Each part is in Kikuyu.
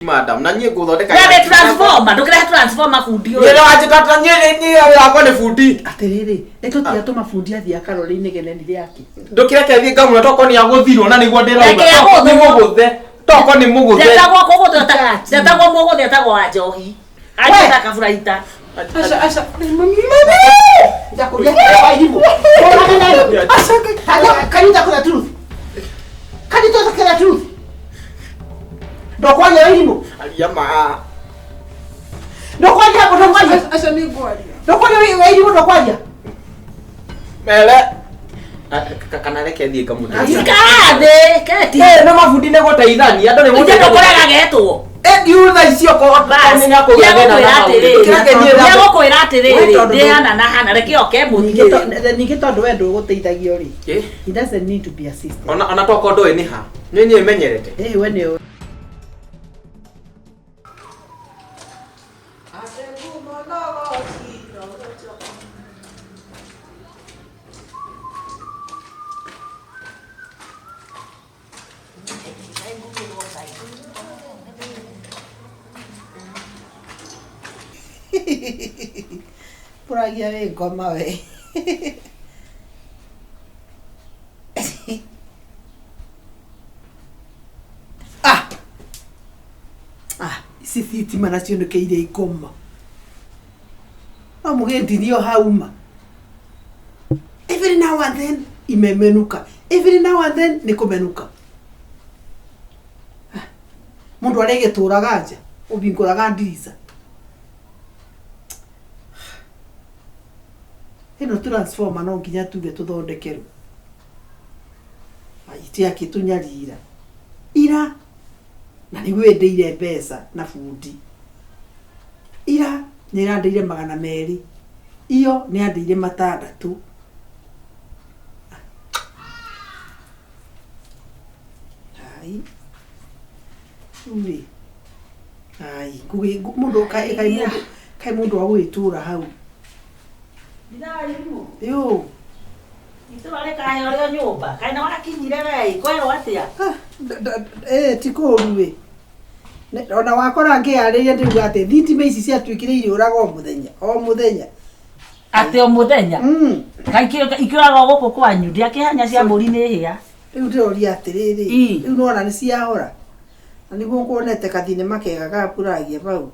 Madam, na niĩ ngũthondeka. We wĩ transformer, ndũkĩrehe transformer bundi ũyũ. Niĩ wanjĩtata niĩ niĩ wakwa nĩ bundi. Atĩrĩrĩ, nĩ tũtiga tũmabundi athiĩ akarore inegene nĩ rĩake. Ndũkĩreke thiĩ ngamũra toko nĩ agũthirwo na nĩguo ndĩrauga. Reke Toko nĩ agũthwo. mũgũthe. Toko nĩ mũgũthe. Ndetagwo kũgũthwo ndetagwo mũgũthe etagwo wa njohi. Anjĩta kaburaita. Aca, aca. Mami! Ndakũria kwa irimũ. Ũrage nayo. Aca, can you talk the truth? Can you talk the truth? Ndokwaria irimũ. Aria ma. Ndokwaria, ndokwaria. Aca nĩ ngwaria. Ndokwaria wa irimũ ndokwaria. Mere. Kana reke thiĩ ngamũteithie. Ikara thĩ, keti. Eh, no mabundi nĩ gũteithania, andũ nĩ Ithe gũteithania. ndũkũrega getwo. Eh, ndiu thaa ici okorwo Bas, nĩ akũgĩa thĩna na hau. Ndũkĩreke thiĩ na- Nĩegũkwĩra We atĩrĩrĩ, tondũ ndĩ hana na hana, reke oke Ningĩ mũthiĩ. ningĩ tondũ we ndũgũteithagio rĩ. Eh, He doesn't need to be assisted. ona toko ndũĩ nĩ ha. Nĩ niĩ menyerete. Eh, we nĩ ũĩ. Puragia wĩ ngoma we. Ah! Ah, ici thitima nacio nĩkĩ irĩ ngoma. No mũgĩndirie o hau ma. Every now and then imemenuka. Every now and then nĩ kũmenuka. Ah, Mũndũ arĩgĩtũraga nja, ũbingũraga ndirica. Ĩno transformer no nginya tuge tũthondekerwo. Ai, akĩtũnyarira. Ira na nĩguo ĩndĩire mbeca na bundi. Ira nĩ ĩrandĩire 200. Iyo nĩ yandĩire 600. Ai. Rĩu rĩ. Ai, mũndũ kaĩ kaĩ mũndũ kaĩ mũndũ wa gũgĩtũra hau. Yo. Itũra rĩkahe ũrĩa nyũmba. Kaĩ nĩ wakinyire we, kwerwo atĩa? Ah, eh, ti kũũru ĩ. Ona wakora ngĩarĩria ndĩruga atĩ thitima ici ciatuĩkire irĩũraga o mũthenya o mũthenya. Atĩ o mũthenya. Kaĩ ikĩũraga o gũkũ kwanyu, ndiakĩhanya cia mbũri nĩ hĩa. Rĩu ndĩroria atĩrĩrĩ, Ii. rĩu nĩwona nĩ ciahora. Na nĩguo nguonete kathinema kega ga Puragia hau.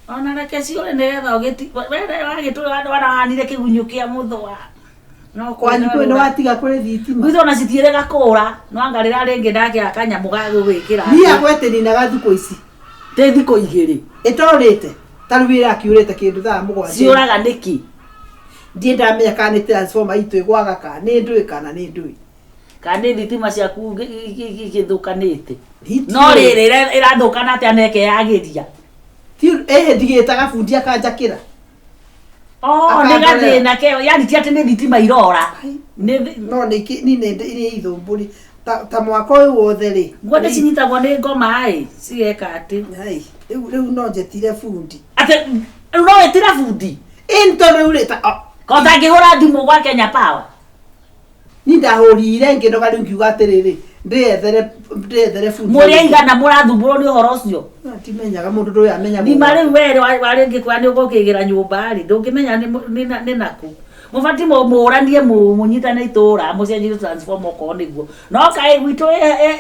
Ona reke ciũre nĩgetha ũgĩti we wagĩtũra wanahanire kĩgunyũ kĩa mũthũa. No Kwanyu kwĩ nĩ watiga kũrĩ thitima. Gwitũ ona citiĩrĩga kũra, no anga rĩrĩa rĩngĩ ndakĩaga kanyamũ ga gũgwĩkĩra. Niĩ yakwa ĩtĩninaga thikũ ici. Tĩ thikũ igĩrĩ. Ĩtorĩte. Ta rĩu ĩrakiũrĩte kĩndũ thaa 7. Ciũraga nĩkĩ? Ndiĩ ndamenya kana nĩ transformer itũ ĩgwaga kana nĩ ndũĩ kana nĩ ndũĩ. Kana nĩ thitima ciaku igĩthũkanĩte. Ndiũĩ. No rĩrĩ ĩrathũkana atĩa na ĩkeyagĩria? Ĩhĩ ndigĩtaga bundi akanjakĩra. Oh, nĩ Akandorera. gathĩna keo. Yani ti atĩ nĩ thitima irora. Nĩ No nĩ ni nĩ ithũmbũri. Ta mwaka ũyũ wothe rĩ. Nguo nĩ cinyitagwo nĩ ngoma ĩ, cigeka atĩ. Ai, rĩu rĩu no njetire bundi. Atĩ rĩu no wĩtire bundi? Ĩ tondũ rĩu rĩ ta Ko ũtangĩhũra thimũ gwa Kenya Power? Ni ndahũrire ngĩnoga rĩu ngiuga atĩrĩrĩ, ndĩyethere ndĩyethere bundi. Mũrĩ aigana mũrathumbũrwo nĩ ũhoro ũcio? Ndimenyaga mũndũ ndũĩ amenyaga. Nima rĩu we warĩngĩ kwa nĩ ũgũkĩgĩra nyũmba rĩ, ndũngĩmenya nĩ nakũ. Mũbatiĩ mũranie mũnyitane itũra mũcenjie transformer okorwo nĩguo. No kaĩ gwitũ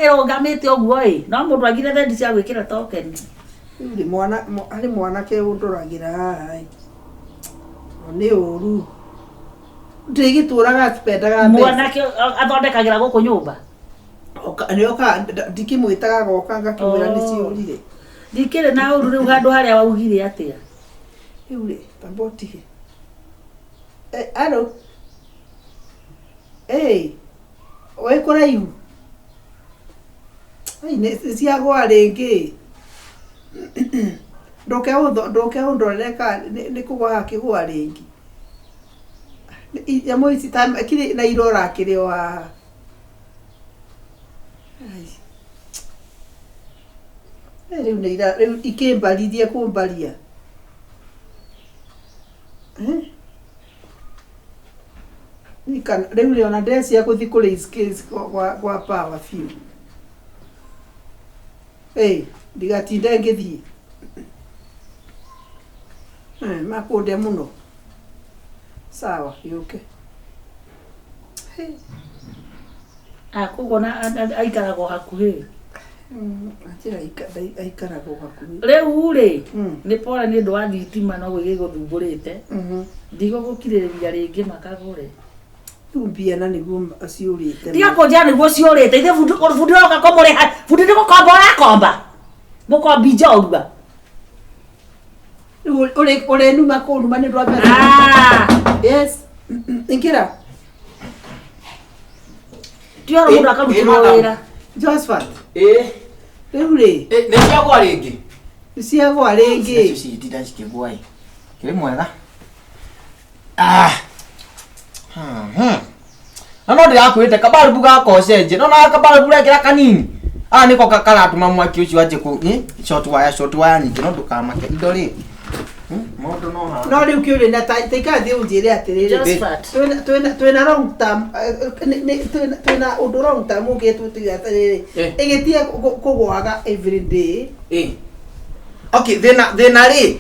ĩrũgamĩte ũguo ĩ, no mũndũ agire thendi cia gwĩkĩra token. Rĩu rĩ mwana harĩ mwanake ũndoragĩra haha ĩ. Nĩ ũru. Ndĩgĩtũraga spendaga mbeca. Mwanake athondekagĩra gũkũ nyũmba? Nĩoka ndikĩmwĩtaga agoka ngakĩmwĩra nĩ ciũrire. Ndikĩrĩ na ũru rĩu handũ harĩa waugire atĩa? Rĩu rĩ, tamba ũtige. Alo. Ĩ, wĩ kũraihu? Ai nĩ ciagũa rĩngĩ. Ndũke ndũke ũndorere kana nĩ kũgũa hakĩgũa rĩngĩ. Nyamũ ici ta kiri na irora kĩrĩ o haha. Ai. Rĩu nĩ ira rĩu ikĩmbaririe kũmbaria. Rĩu rĩ ona ndĩreciria gũthiĩ kũ raise case kwa kwa power biũ. Ĩĩ, ndigatinde ngĩthiĩ. Eh, makũndĩa mũno. Sawa, gĩũke. Hey. Ah, koguo na aikaragwo hakuhĩ. Anjĩra aikaragwo hakuhĩ. Rĩu rĩ, Mm. nĩ pore nĩ ũndũ wa thitima no gĩgũthumbũrĩte. Mhm. Ndigũgũkirĩrĩria rĩngĩ makagũre. Rĩu mbia na nĩguo ciũrĩte. Tiga kũnjĩra nĩguo ciũrĩte. Ithe bundi bundi ũroka kũmũrĩha. Bundi nĩ gũkomba ũrakomba. Mũkombi njorua. Rĩu ũrĩnuma kũnuma nĩ ũndũ wa mbeca. Ah, Yes. Ingĩra. ti ũhoro mũndũ akarutĩrwo madam. wĩra. Josephat, Ĩ, rĩu rĩ, ĩ, nĩ ciagwa rĩngĩ. nĩ ciagwa rĩngĩ. Nacio citinda cikĩgwa ĩ. Kĩrĩ mwega. Ah. Hmm. Na no ndĩrakwĩrĩte kabarubu gaka ũcenjie. No na kabarubu ũrekĩra kanini. Aya nĩko karatũma mwaki ũcio wanjie kũ ĩ, short wire nyingĩ no ndũkamake indo rĩ. Maũndũ no haha. No rĩu kĩũria na ta ikara thiĩ ũnjĩre atĩrĩrĩ. Josephat. Twĩna long term twĩna ũndũ long term ũngĩtwo tuge atĩrĩrĩ. Eh. Ĩgĩtiga kũgwaga every day. Ĩ. Okay, thĩna thĩna rĩ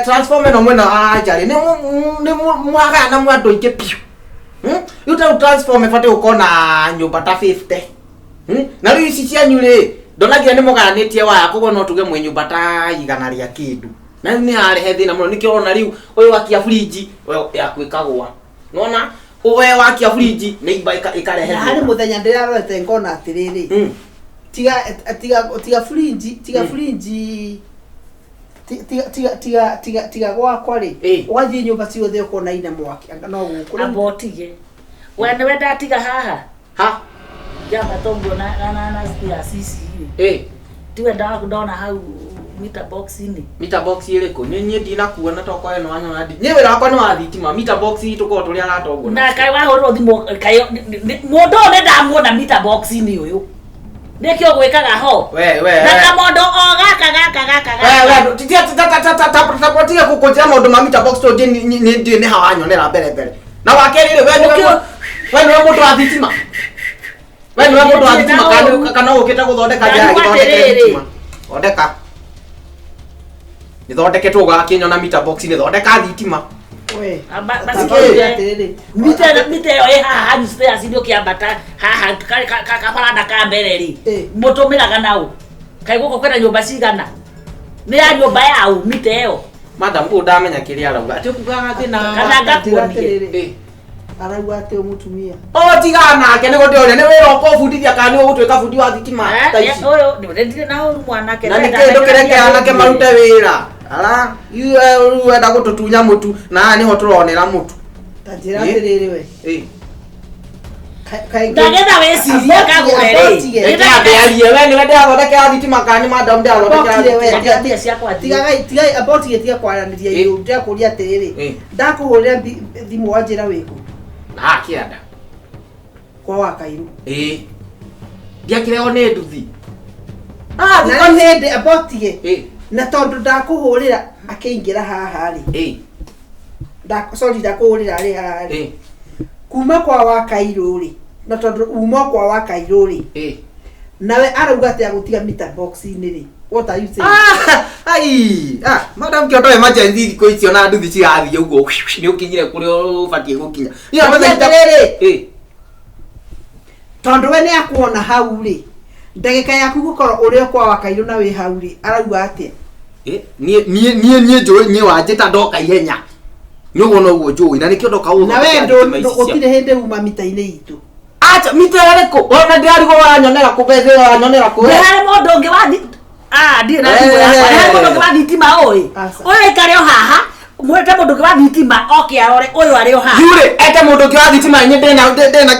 transformer ĩno mwena wa nja rĩ nĩ mwagayana mwa andũ aingĩ biũ. Rĩu ta rĩu transformer ĩbatiĩ gũkorwo na nyũmba ta 50. Na rĩu ici cianyu rĩ ndonagia nĩ mũgayanĩtie waya koguo no tuge mwĩ nyũmba ta igana rĩa kĩndũ. Na rĩu nĩ yarehe thĩna mũno nĩkĩo ũrona rĩu ũyũ wakia fridge we yaku ĩkagũa. Nĩwona we wakia fridge neighbor ĩkarehe Na harĩ thĩna. mũthenya ndĩrarorete ngona atĩrĩrĩ. Tiga tiga tiga fridge, tiga fridge tiga tiga tiga tiga tiga gwakwa rĩ. Ĩ. Ũgathiĩ nyũmba ciothe ũkona ina mwaki anga no gũkũ. Amba ũtige. We nĩwe ndatiga haha. Ha? Ngĩambata ũguo na na na na stairs ici rĩ. Ĩ. Tiwe ndona hau meter box-inĩ. Meter box ĩrĩkũ? Niĩ niĩ ndinakuona tokorwo ĩno wanyona ndi. Niĩ wĩra wakwa nĩ wa thitima. Meter box itũ korwo tũrĩ arata ũguo. Na kaĩ wahũrĩrwo thimũ kaĩ mũndũ ũyũ nĩ ndamuona meter box-inĩ ũyũ. Nĩkĩo gwĩkaga ho. We we. Na kamondo o gaka gaka gaka We gaka. we titia ta ta ta ta ta ta tiga kũkũnjĩra maũndũ ma meter box tondũ niĩ ndiũĩ nĩ ha wanyonera mbere mbere. Na wa kerĩ rĩ we nĩwe we nĩwe mũndũ wa thitima. We nĩwe mũndũ wa thitima kana kana ũkĩte gũthondeka njĩra Ndarigwo gĩthondeke atĩrĩrĩ. thitima. Thondeka. Nĩthondeketwo ũgakĩnyona meter box nĩ thondeka thitima. We. Amba Atĩrĩrĩ, basikĩire. atĩrĩrĩ. Mita mita ĩyo ĩ haha hanyu stairs inĩ ũkĩambata haha kabaranda ka mbere rĩ. Ĩ. Mũtũmĩraga naũ. Kaĩ gũkũ kwĩna nyũmba cigana? Nĩ ya nyũmba yaũ mita ĩyo. Madam ũyũ ndamenya kĩrĩa arauga. Atĩ ũkugaga thĩna. Kana ngakuonie. Atĩrĩrĩ. Ĩ. Arauga atĩ mũtumia. O tigana nake nĩguo ndĩroria nĩ wĩra ũka ũbundithia kana nĩ ũgũtuĩka bundi wa thitima ta ici. Ũyũ ndirĩ na ũru mwanake. Na nĩkĩ ndũkĩreke anake marute wĩra. Ara, rĩu wenda gũtũtunya mũtu na haha nĩho tũronera mũtu. Ta njĩra Ĩ. atĩrĩrĩ we. Ĩ. Ndagetha wĩcirie kagũre rĩ. Reke ambe arie we nĩwe ndĩrathondekera thitima kana nĩ madam ndĩrathondekera Abotire we. thitima. Tiga mbia ciakwa thiĩ. Tigagai tigai abotige tiga kwaranĩria Ĩ. igũrũ ndĩrakũria atĩrĩrĩ. Ĩ. Ndakũhũrĩra thimũ wanjĩra wĩkũ? Na haha kĩanda. Kwa Wakairũ. Ĩ. Ndiakĩrehwo nĩ nduthi. Ah, Na thikũ nĩ hĩndĩ abotige. Ĩ. Na tondũ ndakũhũrĩra akĩingĩra haha rĩ. Ĩ. Sorry ndakũhũrĩra arĩ haha rĩ. Ĩ. Kuma kwa Wakairũ rĩ. Na tondũ uma kwa Wakairũ rĩ. Ĩ. Nawe arauga atĩ agũtiga meter box-inĩ rĩ. What are you saying? Ah, ai, ah, madam kĩondo emergency thikũ icio na nduthi cirathiĩ ũguo nĩ ũkinyire kũrĩa ũbatiĩ gũkinya. Niĩ Atĩrĩrĩ. amenya- Ĩ. Tondũ we nĩ akuona hau rĩ. Ndagĩka yaku gũkorwo ũrĩ o kwa Wakairũ na wĩ hau rĩ, arauga atĩa? Ĩ, niĩ niĩ niĩ niĩ njũĩ niĩ wanjĩta ndoka ihenya. Nĩ ũguo noguo njũĩ na nĩkĩo ndoka Na we gũthondekera thitima ici cia- gũtirĩ hĩndĩ uma mita-inĩ itũ. Acha mita ĩrĩkũ? Ona ndĩrarigwo wanyonera kũ mbeca ĩyo wanyonera kũ? Nĩ harĩ mũndũ ũngĩ wa Ah, ndirĩ na thimũ yakwa. Nĩ harĩ mũndũ ũngĩ wa thitima ũĩ. Aca. Ũyũ aikare o haha. Mwĩte mũndũ ũngĩ wa thitima oke arore ũyũ arĩ o haha. Yurĩ, ete mũndũ ũngĩ wa thitima inyuĩ ndĩna ndĩna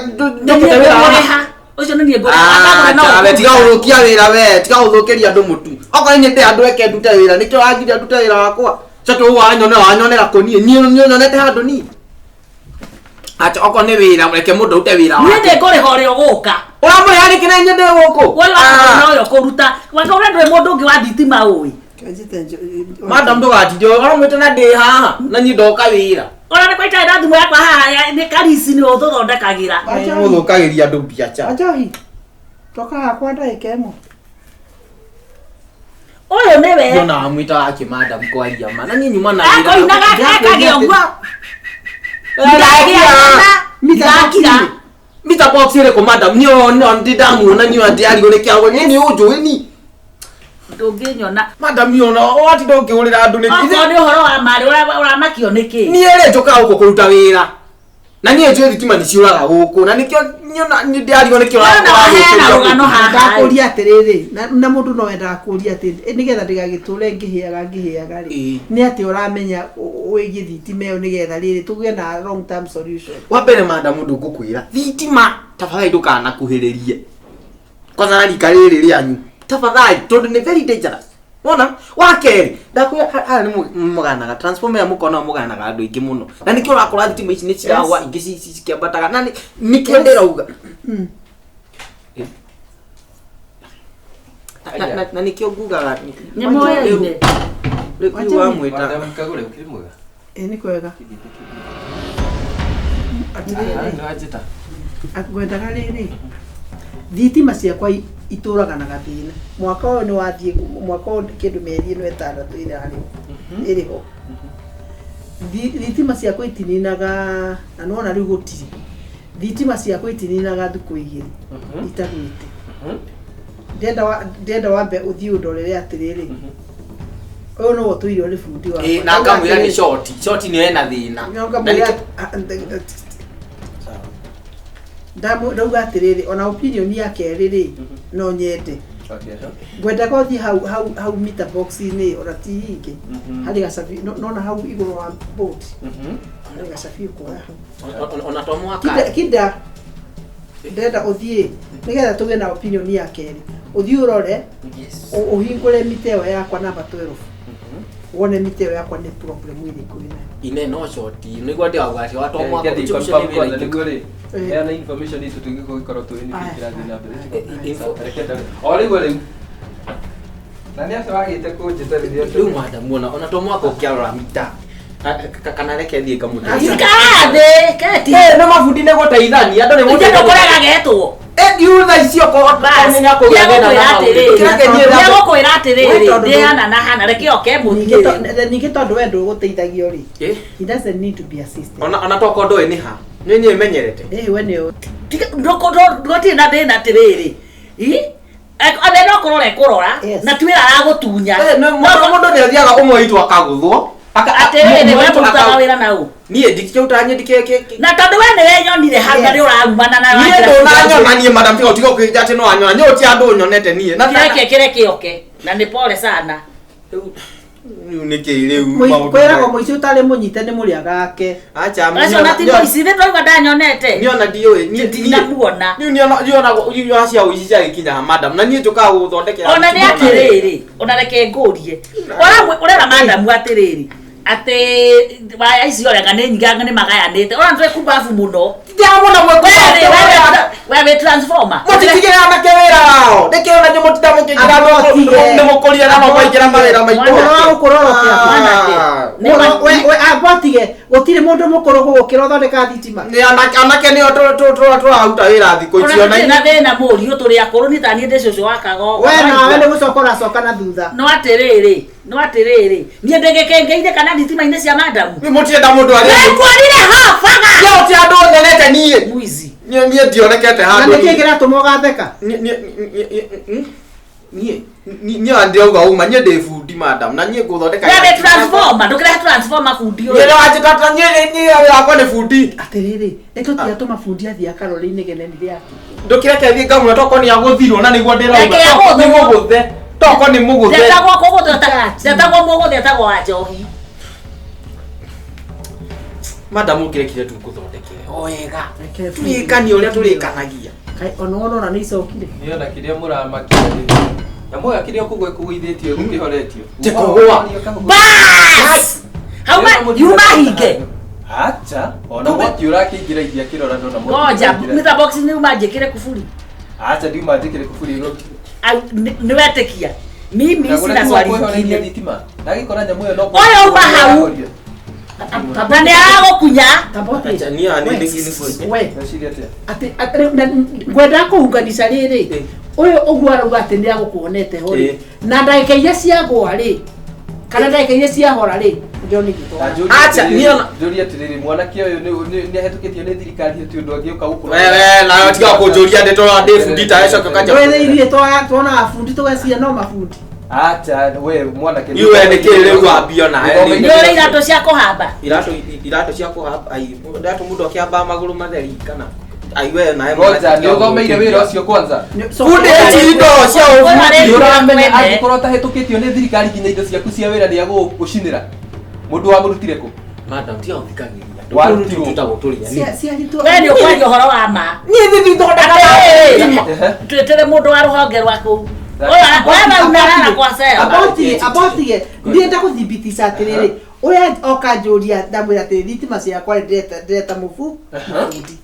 Nĩ niĩ ndĩna wĩra wa- ngũmũrĩha. Ũcio nĩ niĩ ngũrĩha. Akagũra no Acha, we tiga ũkũruta. gũthũkia wĩra we, tiga gũthũkĩria andũ mũtu. Okorwo niĩ ndĩ andũ eke ndute wĩra, nĩkĩo wangiria ndute wĩra wakwa. Coke ũguo wanyonera wanyonera kũ niĩ? Niĩ niĩ nyonete handũ niĩ. Acha okorwo nĩ wĩra reke mũndũ arute wĩra Niĩ wake. ndĩ ngũrĩha ũrĩa ũgũka. Ũramũrĩha nĩkĩ na inyuĩ ndĩ gũkũ? Ũyũ akagũra na ũyũ ũkũruta. Wakagũra ndũrĩ mũndũ ũngĩ wa thitima ũĩ. Madam ndũgatinde ũramwĩta na ndĩ haha na niĩ ndoka wĩra. Ona nĩ kwa itarĩ na thimũ yakwa haha nĩ karisi nĩwe ũtũthondekagĩra. Acha. Mũthũkagĩria andũ mbiaca. Ajohi. Toka hakwa ndagĩka ĩmwe. Ũyũ nĩwe. Ndona wamwĩta wake madam kwaria ma. Na niĩ nyuma na Akoinaga ekage ũguo. Ndakira. Mita box ĩrĩkũ madam? Niĩ ona ndindamuona niĩ ona ndĩrarigwo nĩ kĩago. Niĩ nĩ ũnjũĩ ni. Ndũngĩnyona. Madam niĩ ona watinda ũkĩhũrĩra andũ nĩkĩ? Okorwo nĩ ũhoro wa marĩ ũramakio nĩkĩ? Niĩ rĩ njũkaga gũkũ kũruta wĩra. Na niĩ njũĩ thitima nĩ ciũraga gũkũ. Na nĩkĩo niĩ nĩ ndĩrarigwo nĩkĩo Wena waheana rũgano haha. Ndakũria atĩrĩrĩ, na mũndũ no endaga kũria atĩ nĩgetha ndĩgagĩtũre ngĩhĩaga ngĩhĩaga rĩ, Ĩĩ. nĩ atĩ ũramenya wĩgiĩ thitima ĩyo nĩgetha rĩrĩ tũgĩe na long term solution. Wa mbere madam ũndũ ngũkwĩra thitima tafadhali ndũkanakuhĩrĩrie kwanza na rika rĩrĩ rĩanyu tafadhali tondũ nĩ very dangerous wona wa kerĩ ndakwĩra haha nĩ mũganaga transformer ĩyo mũkona mũganaga andũ aingĩ mũno na nĩkĩo ũrakora thitima ici nĩ ciragwa ingĩ cikĩambataga na nĩkĩo ndĩrauga na nĩkĩo ngugaga Nĩ moyaine. rĩu wamwĩta Madam Kagure, ũkĩrĩ mwega? Ĩ nĩ kwega. Atĩrĩrĩ, Nĩ wanjĩta? ngwendaga rĩrĩ, thitima ciakwa itũraga na gathĩna. Mwaka ũyũ nĩ wathiĩ, mwaka ũyũ kĩndũ mĩeri ĩno ĩtandatũ ĩrarĩ ĩrĩ ho. Thitima ciakwa itininaga, na nĩwona rĩu gũtirĩ. Thitima ciakwa itininaga thikũ igĩrĩ itagwĩte. Ndĩrenda wambe ũthiĩ ũndorere atĩrĩrĩ, ũyũ nĩwe ũtũire ũrĩ bundi wakwa. Ĩ, na ngamwĩra nĩ short short nĩyo ĩna thĩna Na ngamwĩra ndauga atĩrĩrĩ, ona opinion ya kerĩ rĩ, no nyende. Ngwendaga ũthiĩ hau hau hau meter box-inĩ ona ti ingĩ, harĩ gacabi, nona hau igũrũ wa board, harĩ gacabi ũkuoya hau. Ona to mwaka Kinda kinda ndĩrenda ũthiĩ nĩgetha tũgĩe na opinion ya kerĩ, ũthiĩ ũrore ũhingũre mita ĩyo yakwa namba 12, wone mita ĩyo yakwa nĩ problem ĩrĩkũ ĩnayo. Ine no short nĩguo ndĩrauga atĩ wa to mwaka Kĩathi ũcio ũcio confirm nĩ wĩra kwanza ingĩ. nĩguo rĩ, Ĩĩ. heana information itũ tũngĩkorwo tũĩ nĩkĩĩ Aya. kĩrathiĩ na mbere. Info- Reke ndore. O rĩu rĩu. Na nĩ atĩa wagĩte kũnjĩta rĩrĩa Rĩu madam ona to mwaka ũkĩarora mita kana reke thiĩ ngamũteithie. Ikara thĩ, keti. Nĩ mabundi nĩ gũteithania andũ nĩ Ithe ndũkũrega getwo. Rĩu thaa ici okorwo Bas, nĩ akũgĩa thĩna na maũndũ. Kĩreke niĩ Nĩ egũkwĩra atĩrĩrĩ, We tondũ- ndĩ hana na hana, reke oke Ningĩ mũthiĩ. ningĩ tondũ we ndũgũteithagio rĩ, Eh? he doesn't need to be assisted. Ona tokorwo ndũĩ nĩ ha nĩ niĩ menyerete. Ĩ we nĩ ũĩ. Gũtirĩ na thĩna atĩrĩrĩ. Ane no kũrora ekũrora, Yes. na ti wĩra aragũtunya. Mũndũ nĩ athiaga ũmwe witũ akagũthwo. Atĩrĩrĩ, we mũrutaga wĩra na ũ? Niĩ ndikĩrutaga niĩ ndikĩ Na tondũ we nĩwe nyonire hau na Yes. nĩ ũrarumana na niĩ ndũnanyona niĩ madam tiga tiga ũkĩnja atĩ no wanyona niĩ gũtirĩ andũ nyonete niĩ Na- Kĩreke kĩreke oke, na nĩ pole sana. Rĩu nĩkĩ rĩu maũndũ Kwĩragwo maya? mũici ũtarĩ mũnyite nĩ mũrĩaga ake. Acha Acio na ti mũici, nĩ twaigua ndanyonete. niĩ ona ndiũĩ niĩ Ndinamuona. Niĩ niona cia ũici ciagĩkinya ha madam na niĩ njũkaga gũgũthondekera Ona nĩ thitima na- atĩrĩrĩ, ona reke ngũrie. Ũrera madamu atĩrĩrĩ, atĩ waya ici orega nĩ nyingĩ nĩ magayanĩte. Ona nĩ twĩkumbabu mũno. Ndĩramwona We mwĩkumbabu. we wĩ transformer. Mũtitigĩre anake wĩra wao nĩkĩ ona inyuĩ mũtinda mũkĩingĩra Abotige. nĩ mũkũria na mũkaingĩra mawĩra maitũ Ũhoro wa gũkũrora ũkĩaga. Mwanake. Ũhoro- we abotige gũtirĩ mũndũ mũkũrũ gũgũkĩra ũthondeka thitima. Nĩ anake nĩo tũraruta wĩra thikũ ici Ona ona tũtirĩ na thĩna mũriũ tũrĩ akũrũ nĩ ta niĩ ndĩ cũcũ wa kagogo. We nawe nĩ gũcoka ũracoka na thutha. No atĩrĩrĩ, no atĩrĩrĩ, niĩ ndĩgĩkĩngĩire kana thitima-inĩ cia madamu. mũtirenda mũndũ arĩa Nĩnguonire habaga. Niĩ gũtirĩ andũ nyonete niĩ Mũici. niĩ niĩ ndionekete Na handũ nĩkĩ kĩratũma ũgatheka? Niĩ niĩ ndĩrauga uma niĩ ndĩ bundi madam na niĩ ngũthondeka We wĩ transformer, ndũkĩrehe transformer bundi Niĩ ũyũ. nĩ wanjĩta niĩ niĩ wĩra wakwa nĩ bundi Atĩrĩrĩ, nĩ tũtiratũma bundi athiĩ akarore inegene rĩake. ndũkĩreke thiĩ ngamwĩra tokorwo nĩ agũthirwo na nĩguo ndĩrauga Reke tokorwo nĩ agũthwo. mũgũthe tokorwo nĩ mũgũthe Ndetagwo kũgũthwo ndetagwo mũgũthe etagwo wa njohi. Madam ũkĩrekire tu ngũthondekere o wega Reke bundi. tũrĩkanie ũrĩa tũrĩkanagia Kaĩ ona wona ona nĩ icokire. Niĩ ona kĩrĩa mũramakia rĩ. Nyamũ ĩyo kĩrĩa kũgwa ĩkũgũithĩtio ĩgũkĩhoretio. Ti kũgũa. Bas! Hau ma yuma hinge. Acha, ona mwaki ũrakĩingĩra iria kĩrora ndona mwaki. Ngoja, ũraingĩra. mita box nĩ uma njĩkĩre kuburi. Acha ndiuma njĩkĩre kuburi ĩgo. Au, nĩ wetĩkia. Mimi Kagũre sina kuma swali kwĩhoreria ingine. thitima. Ndagĩkora nyamũ ĩyo no Ũyũ uma hau. Na nĩ aragũkunya. Tambote. Acha, niĩ nĩ- nĩ- We. Weciria atĩa? Atĩ ngwendaga kũhunganisha rĩrĩ ũyũ ũguo arauga atĩ nĩ agũkuonete ho rĩ Eh. na ndagĩka iria ciagũa rĩ kana ndagĩka iria ciahora rĩ ndĩrona igĩtwara. Na njũrie Acha, atĩrĩrĩ- niĩ ona- njũrie atĩrĩrĩ mwanake ũyũ nĩ ahĩtũkĩtio nĩ thirikari ti ũndũ angĩũka gũkũ Wewe nawe tiga kũnjũria ndeto ndĩ bundi ta coka kanja. Twethe ithuĩ twonaga bundi tũgeciria no mabundi. Acha we mwanake Niĩ we nĩ kĩĩ rĩu wambia nawe Nĩ nĩ- Nĩ ũrĩ iratũ cia kũhamba. Iratũ cia kũhamba ai iratũ mũndũ akĩhamba magũrũ matheri kana ai we nawe Ngoja nĩ ũthomeire wĩra ũcio kwanza. Bundi ici indo cia ũbundi. Nĩ ũramenya Mwene. angĩkorwo ũtahĩtũkĩtio nĩ thirikari nginya indo ciaku cia wĩra nĩ agũgũcinĩra mũndũ wamũrutire kũ? Madam tiga gũthikagĩrĩria. Warutirwo. Tũtagwo tũrĩa. Ciaritwo We nĩ ũkwaria ũhoro wa ma. Niĩ thithi thondekaga Atĩrĩrĩ, Ehe. twĩtĩre mũndũ wa rũhonge rwaku. Ũyũ wewe unalala kwa cell. Abotige abotige ndienda gũthibitica atĩrĩrĩ ũrĩa oka njũria ndamwĩra atĩrĩ thitima ciakwa rĩ ndĩreta mũbundi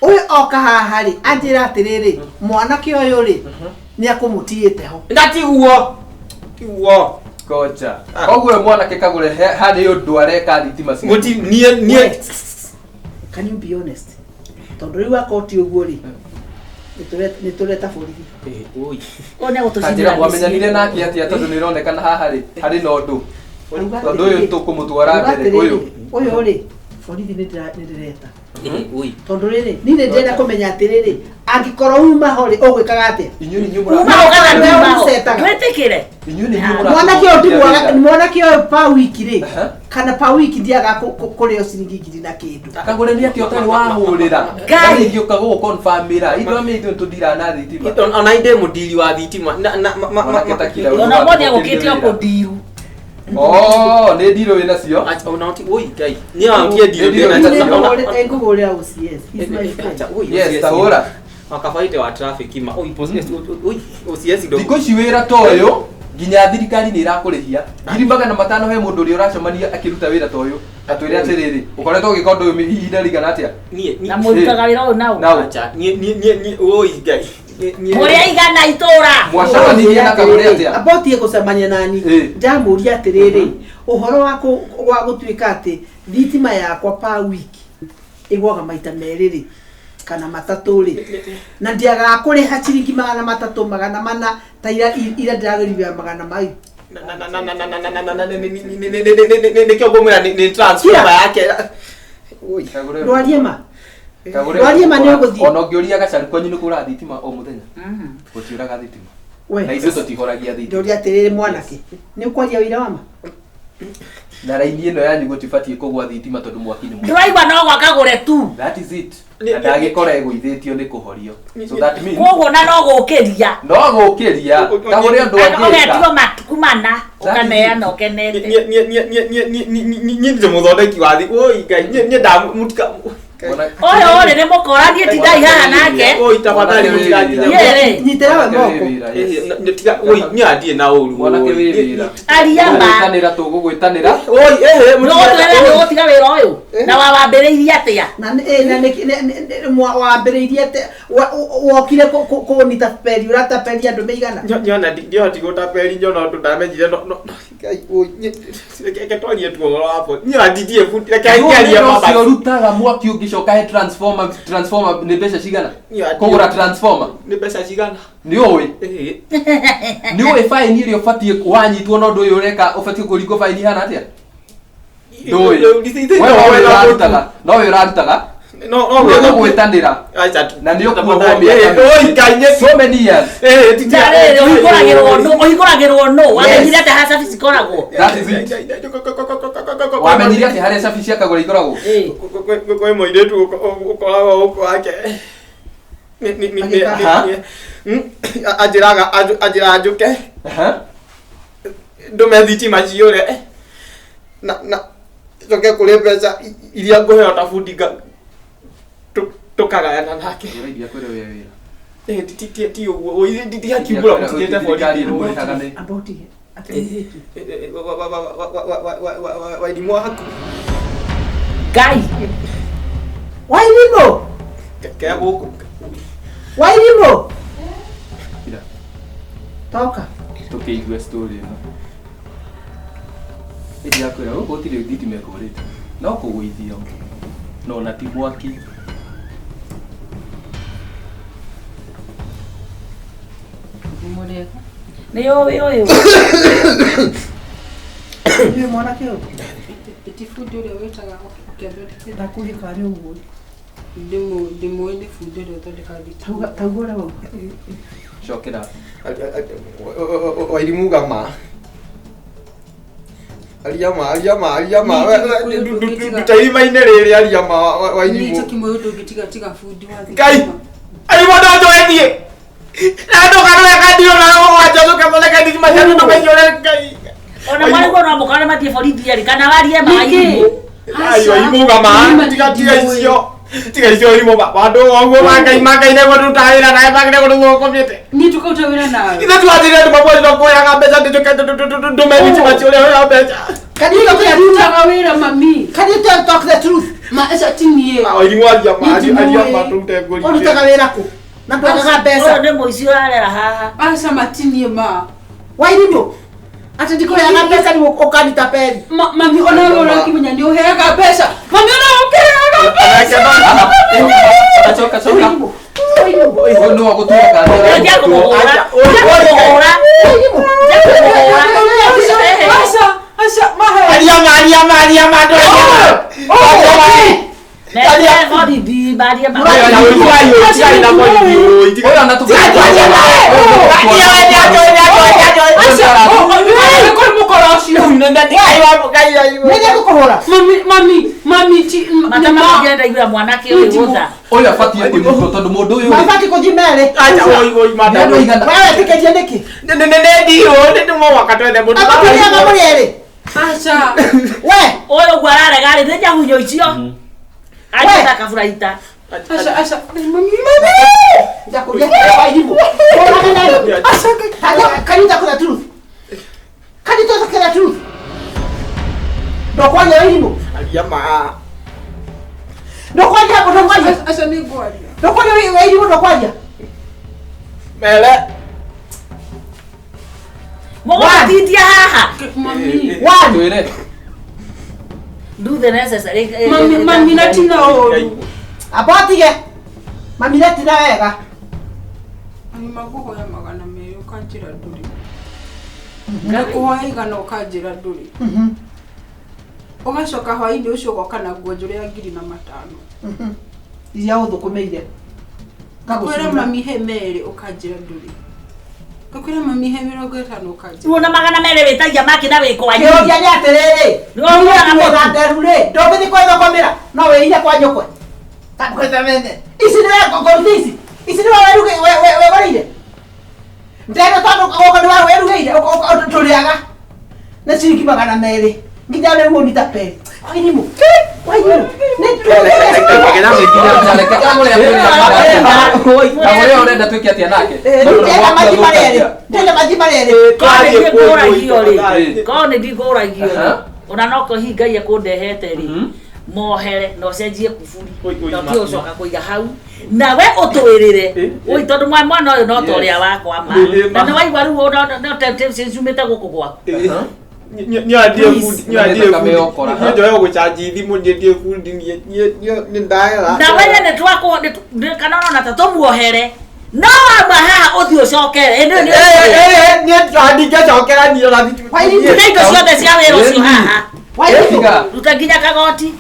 ũyũ oka haha rĩ anjĩra atĩrĩrĩ mwanake ũyũ rĩ nĩ akũmũtigĩte ho. Na tiguo. Tiguo. Ngoja. Ah. Koguo ũyũ mwanake kagũre harĩ ũndũ areka thitima ciake. Guti niĩ niĩ Can you be honest tondũ rĩu akorwo ti ũguo rĩ nĩ tũreta borithi. Eh, oi. Ũyũ nĩ Kanjĩra agũtũcinĩra mwamenyanire mĩciĩ. nake atĩa tondũ nĩ ĩronekana haha rĩ harĩ na ũndũ. Auga Tondũ ũyũ atĩrĩrĩ- tũkũmũtwara auga mbere atĩrĩrĩ, ũyũ. ũyũ rĩ borithi nĩ ndĩreta Eh, oi. tondũ rĩrĩ niĩ nĩ ndĩrenda kũmenya atĩrĩrĩ angĩkorwo uma ho rĩ ũgwĩkaga atĩa. Inyuĩ nĩ inyuĩ Uma ho kana Wewe nduma ho. ũcetaga. Twĩtĩkĩre. Inyuĩ nĩ inyuĩ Mwanake ũyũ ndimwaga mwanake ũyũ pa wiki rĩ Aha. kana pa wiki ndiaga kũrĩo ciringi ngiri na kĩndũ. Kagũre nĩ atĩa ũtarĩ wahũrĩra. Ngai. Ngai ũka gũgũconfirmĩra. Ithuĩ amĩ ithuĩ tũndira na thitima. Ona inde mũndiri wa thitima na na ma ma Mwanake ta kira Ona ũmũthĩ agũkĩte o kũndiru. Oh, nĩ ndirũ wĩ nacio. Acha ona ti oi ngai. Niĩ antie ndiro Nĩ ndina ndirũ Niĩ wĩ nacio. ngũhũrĩra OCS. He's my friend. Yes, tahũra. Wakabaite wa traffic ma oi oi OCS ndo. Thikũ ici wĩra ta ũyũ nginya thirikari nĩ ĩrakũrĩhia 500,000 he mũndũ ũrĩa ũracemania akĩruta wĩra ta ũyũ atwĩre atĩrĩrĩ ũkoretwo ũgĩka ũndũ ũyũ ihinda rĩigana atĩa. Niĩ Na mũrutaga wĩra ũyũ nao. Nao. Acha niĩ niĩ niĩ niĩ oi ngai. Niĩ Mũrĩ aigana itũra. Mwacemanirie na Kagũre atĩa? Abotie gũcemania nani Ĩ. ndamũria atĩrĩrĩ ũhoro wa gũtuĩka atĩ thitima yakwa pa wiki ĩgwaga maita merĩ rĩ kana matatũ rĩ na ndiagaga kũrĩha ciringi 300 400 ta ira ira ndĩragũrire magana mau. Na na na na na na na na na na nĩkĩo ngũmwĩra nĩ transformer yake. Oi. Kagũre Ndwarie ma. Kagũre Ndwarie ma nĩ ũgũthiĩ. ona ũngĩũria gacaru kwanyu nĩ kũra thitima o mũthenya gũtiũraga thitima We. na ithuĩ tũtihoragia thitima. Ndoria atĩrĩrĩ mwanake nĩ ũkwaria ũira wa ma. Na raini ĩno yanyu gũtibatiĩ kũgwa thitima tondũ mwaki nĩ mũingĩ. Ndĩraigua no gwakagũre tu. That is it. Na ndagĩkora ĩgũithĩtio nĩ kũhorio so that means Koguo na no gũkĩria. no gũkĩria kagũre ũndũ Ũgetio angĩka matukũ mana ũkaneana ũkenete. Niĩ niĩ niĩ niĩ niĩ niĩ niĩ niĩ ndĩ mũthondeki wa thi oi ngai niĩ niĩ ndamutika. Ũyũ rĩ nĩ mũkora niĩ tindai haha nake. Oi tafadhali mũtiganginya. Niĩ rĩ Nyitĩra we moko. Tiga oi niĩ andiĩ na ũru. Mwanake wĩ wĩra. Aria ma. Tũgũgwĩtanĩra tũgũgwĩtanĩra. Oi ehe Nĩũgũtwĩra nĩũgũtiga wĩra ũyũ na wawambĩrĩirie atĩa? Na na wambĩrĩirie atĩ wokire kũnita peri ũrataperi andũ meigana. Nyona ndiona tigũtaperi nyona ũndũ ndamenyire no no ngai oi reke twarie tu ũhoro wa niĩ anditie bundi reke ngiarie Wĩra mama. ũcio ũrutaga mwaki ũngĩcoka he transformer transformer nĩ mbeca cigana kũgũra transformer Nĩ mbeca cigana? nĩ ũĩ Ĩĩ. nĩ ũĩ baini ĩrĩa ũbatiĩ wanyitwo na ũndũ ũyũ ũreka ũbatiĩ kũringwo baini ihana atĩa ndũĩ we nowe ũrarutaga nowe ũrarutaga No no nĩ ũgũgwĩtanĩra Acha na nĩ ũkuohwo mĩaka Oi ngai nĩ so many years Eh Na rĩrĩ ũhingũragĩrwo nũ? Ũhingũragĩrwo nũ? Wamenyire atĩa haha cabi cikoragwo? That is it. Wamenyire atĩ harĩa cabi cia kagũra ikoragwo Ĩĩ. Kwĩ mũirĩtu ũkoragwo gũkũ wake anjĩraga anjĩraga njũke Aha. ndũme thitima ciũre na njoke kũrĩ mbeca iria ngũheo ta bundi tũkagayana nake. Ũraigua kwĩrwo wĩ wĩra. Eh, ti ũguo ndigakiumbũra mũtigĩte Thirikari borithi. ĩmũrĩhaga nĩ Abotige atĩrĩrĩ Wairimũ waku Ngai. Wairimũ ke gũkũ. Wairimũ Kira. toka. Tũkĩigue story ĩno. Ĩndĩ yakwĩra gũkũ gũtirĩ thitima ĩkũrĩte. No kũgũithio no na ti mwaki. Mũrĩega. Nĩ ũĩ ũyũ. Nĩ mwanake ũyũ. Ti bundi ũrĩa wĩtaga ũkĩathondekera. Ndakũria kana nĩ ũguo. Ndĩmũĩ nĩ bundi ũrĩa ũthondekaga thitima. Tauga tauga ũrĩa wauga. Cokera. Wairimu uga ma. Aria ma, aria ma, aria ma. Nduta irima-inĩ rĩrĩ aria ma Wairimu. Niĩ kimwe ũndũ ũngĩ tiga bundi wa thitima. Ngai. Arimũ no njoe Na ndũkarore kandio na ũgwanja ũkathondeka thitima cia ndũkaiyũre Ngai. Ona marĩguo no mũkore mathiĩ borithi erĩ kana warie ma Wairimũ. Ai Wairimu uga ma. Tiga tiga icio. Tiga icio Wairimu ma. Bandũ oguo ma Ngai ma Ngai nĩguo ndutaga wĩra nawe magĩrĩire gũthiĩ ũkomete. Niĩ tũkaruta wĩra nawe. Ithe twathiire nduma mweri no kuoyaga mbeca ndĩtũke ndume thitima cia ũrĩa ũrĩa mbeca. Can you talk the truth? Ndutaga wĩra mami. Can you talk the truth? Ma aca ti niĩ. Wairimu aria ma aria ma tũrute ngũri. Ũrutaga wĩra kũ? Na ndwagaga Ũyũ mbeca. nĩ mũici ũrarera haha. Aca matinie ma. Wairimũ. Atĩ ndikũheaga mbeca rĩu ũkanita peri. Mami ona we ũrakĩmenya nĩ ũheaga mbeca. Mami ona ũkĩheaga mbeca. Coka coka. Wairimũ. Wairimũ. Ũyũ nĩwe ũgũtuĩka kana Ndia kũmũhũra. Ndia kũmũhũra. Ndia kũmũhũra. Aca aca mahe. Aria ma aria ma aria ma ndũrĩ. Methie borithi marie ma. Ũyũ ona Aca nĩ kũrĩ mũkora ũcio. Nĩ ngũkũhũra. Mami mami mami ti Mata makĩenda igua mwanake ũyũ gũtha. Ũyũ abatiĩ kũnyitwo tondũ mũndũ ũyũ rĩ Mabati kũthiĩ merĩ. nĩ andũ aigana Wewe wetĩkĩtie nĩkĩ? Amũtũrĩaga mũrĩ erĩ. Aca. We. Ũyũ ũguo ararega rĩ nĩ nyahunyo icio. Agĩta kaburaita. Aca aca mami mami. Ndakũria Wairimũ. Ũraga nayo. Can you talk the truth? Can you talk the truth? Ndũkwaria Wairimũ. Ndũkwaria ndũkwaria. Aca nĩ ngwaria. Ndũkwaria Wairimũ ndũkwaria. Mũgũtindia haha. Mami. One. twĩre Do the necessary. Mami mami na tina ũru. Amba ũtige. Mami retina wega. Mami makũhoya 200 ũkanjĩra ndũrĩ. Ngakũhoya 100 ũkanjĩra ndũrĩ. Ũgacoka hwaĩ-inĩ ũcio ũgoka na nguo njũrũ ya 5,000. Iria ũthũkũmĩire. Ngakwĩra mami he 2 ũkanjĩra ndũrĩ. Ngakwĩra mami he 50 ũkanjĩra. Ruo na 200 wĩtagia maki na wĩ kwanyu. Kĩũria nĩ atĩrĩrĩ. Nĩwe ũgũraga mũtu. Nderu rĩ, ndũngĩthiĩ kwĩthũkũmĩra, no wĩire kwa nyũkwe. Ici nĩwe ngũruta ici. Ici nĩwe wegũrĩire. Ndeno tondũ gũkũ nĩwe wĩrugĩire, tũrĩaga. Na ciringi 200. Nginya rĩu ũnita peri. Wairimũ. Wairimũ. Nĩ reke kamũrĩa kamũrĩa ũrenda twĩke atĩa nake Ndĩrenda mathi marĩa. Ndĩrenda mathi marĩa. Korwo nĩ ndikũragio rĩ. Korwo nĩ ndikũragio rĩ. Aha. Ona no kũhi Ngai ekũndehete rĩ. Mhm. Mohere na ũcenjie kuburi. Oi, oi, Na ma- ũtige gũcoka kũiga hau. Nawe ũtwĩrĩre. Oi tondũ mwana ũyũ no ta ũrĩa wakwa ma. Ĩ, Na ma. nĩ waigua rĩu no temptation ciumĩte gũkũ gwaku. Njoe gũcanji thimũ niĩ ndiĩ bundi niĩ nĩ ndagera. Na we nĩ twakũ kana ũrona ta tũmuohere. No wauma haha ũthiĩ ũcokere. Ĩ, nĩ- Ndingĩcokera niĩ ona Wairimũ. Ruta indo ciothe cia wĩra ũcio haha. Wairimũ. Tiga. Ruta nginya kagoti.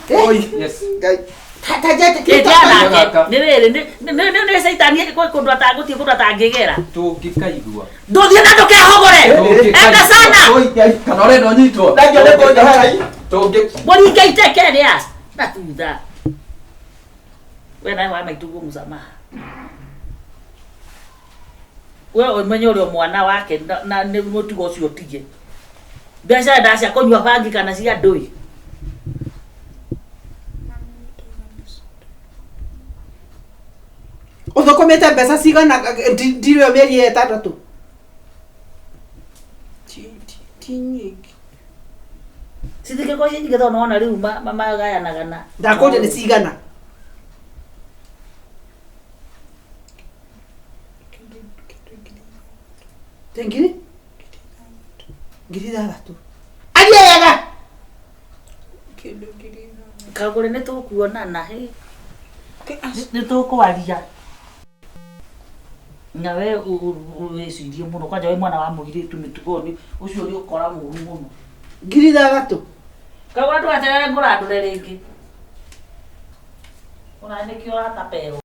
Yes. Ta njete Ĩtia Gaka. nake. Nĩ rĩrĩ nĩ caitani kwĩ kũndũ atagũthiĩ kũndũ atangĩgera. Tũngĩkaigua. Ndũthiĩ na ndũkehogore. Enda sana. Kana ũrenda ũnyitwo? Ndangĩo nĩ kũnjohera. Tũngĩ Mũringe iteke rĩa na thutha. We nawe wa maitũ msamaha. We ũmenye ũrĩa mwana wake na nĩ mũtugo ũcio ũtige. Mbeca nda cia kũnyua bangi kana cia ndũi. Ũthũkũmĩte mbeca cigana ndirĩ mĩeri ĩtandatũ. Ti nyingĩ. Cithingĩkorwo ciĩ nyingĩ tondũ nĩwona rĩu magayanaga na. Ndakũria nĩ cigana. Te ngiri? 6,000. Aria wega. Kĩndũ 6,000. Kagũre nĩ tũkuonana hĩ. Nĩ tũkwaria. Na we wĩcirie mũno kwanja wĩ mwana wa mũirĩtu mĩtugo nĩ ũcio nĩ ũkora mũru mũno. 6000. Kagũre ndũgacerere ngũrandũre rĩngĩ. Ona nĩkĩo ũrataperwo.